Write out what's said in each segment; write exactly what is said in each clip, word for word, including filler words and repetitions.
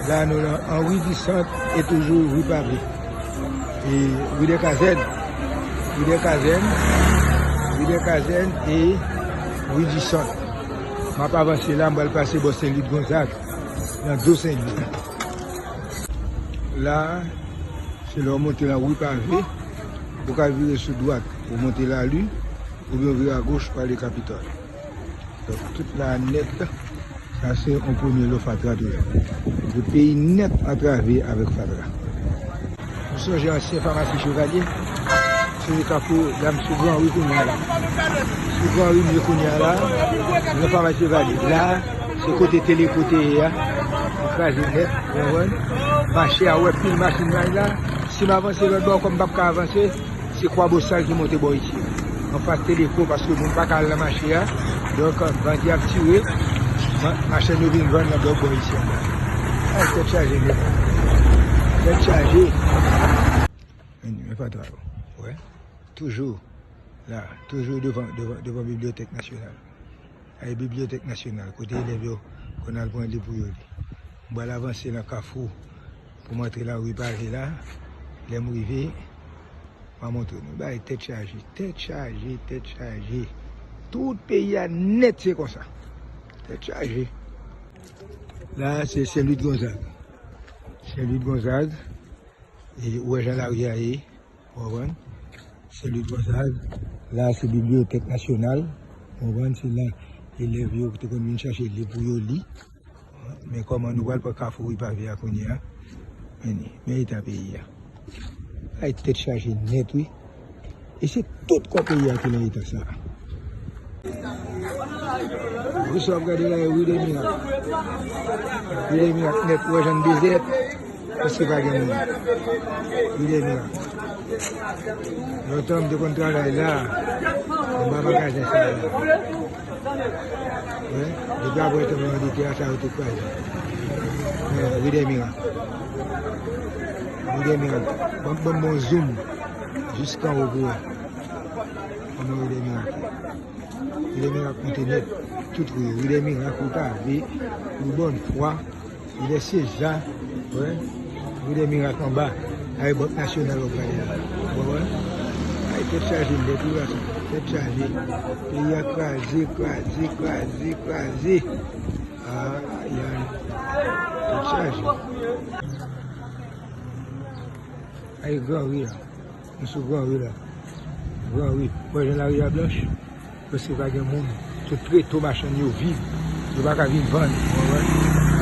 La nou nan Henri Dissant e toujou ri Pave. E ri dè Kazèn. Ri dè Kazèn. Ri dè Kazèn e ri Dissant. M ap avanse la, m pral pase bò Sen Lwi Gonzag, nan do Sen Lwi. La, se lè w monte nan ri Pave, ou ka vire sou dwat, ou monte Lali, oubyen w vire agoch, ou ale Kapitòl. Donk, tout la nèt, sa se yon premye lò fatra toujou. Yon peyi nèt antrave avèk fatra. M sonje ansyen famasi Chevalye, se kafou la, m sou Gran Ri kounye a la. Sou Gran Ri m ye kounye a la, nan famasi Chevalye. La, se kote Teleco te ye a, m kraze nèt, ou konprann? Mache a, ou wè pil machin nan la. Si m avanse lòt bò, kòm m p ap ka avanse, se Kwabosal ki monte bò isi a. Anfas Teleco, paske moun pa ka al nan mache a. Donk, bandi ap tire, ma-, machann yo vin vann nan lòt bò isi a. Ay, tèt chaje nèt. Tèt chaje. Men, men pa twò. Wè. Toujou la, toujou devan, devan, devan Bibliyotèk Nasyonal. Ay, Bibliyotèk Nasyonal, kote elèv yo konn al pran liv pou yo li. M pral avanse nan kafou pou m antre nan ri Pave la. Lè m rive, m a montre nou. Bagay tèt chaje, tèt chaje, tèt chaje. Tout peyi a nèt se konsa. Tèt chaje. La, se Sen Lwi Gonzag. Sen Lwi Gonzag. E ou wè jan lari a ye, ou konprann? Sen Lwi Gonzag. La, se Bibliyotèk Nasyonal. Ou konprann? Se la elèv yo te konn vin chache liv pou yo li. Men kòman nou pral pran kafou ri Pave a kounye a? Men, men eta peyi a. Ay, tèt chaje nèt, wi. E se tout kò peyi a ki nan eta sa a. Wi, sa w ap gade la, e ri dè mirak. Ri dè mirak nèt, ou wè jan l dezè, prèske pa gen moun. Ri dè mirak. Lontan, m te konn travay la, anba magazen sa a la. Wi, depi apre tranblemanndetè a, sa yo te kraze. Men, ri dè mirak. Ri dè mirak. Ban, ban m yon zoom jiskanwo pou wè. Kòman ri dè mirak ye. Ri dè mirak monte nèt. Tout ri yo. Ri dè mirak, ri Pave, ri Bòn Fwa, ri dè Seza, wè. Ri dè mirak anba. Ay, Bank Nasyonal w ap gade la. Ou konprann? Ay, tèt chaje nèt, wi, gason. Tèt chaje. Peyi a kraze, kraze, kraze, kraze. Ay, ay. Tèt chaje. Ay, Gran Ri a. Nou sou Gran Ri la. Gran Ri. Ou wè jan lari a blanch? Prèske pa gen moun. Tout treto machann yo vid. Yo pa ka vin vann. Ou konprann?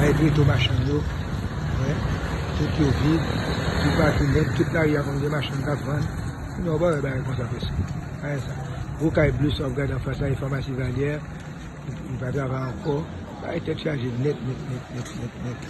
Ay, treto machann yo. Wi. Tout yo vid. Tout bagay nèt. Tout lari a konn gen machann k ap vann. Sinon, ou pa wè bagay konsa prèske. Ay, sa. Gwo kay ble sa w ap gade anfas la, e famasi Valyè. Li pa travay ankò. Bagay tèt chaje nèt, nèt, nèt, nèt, nèt, nèt.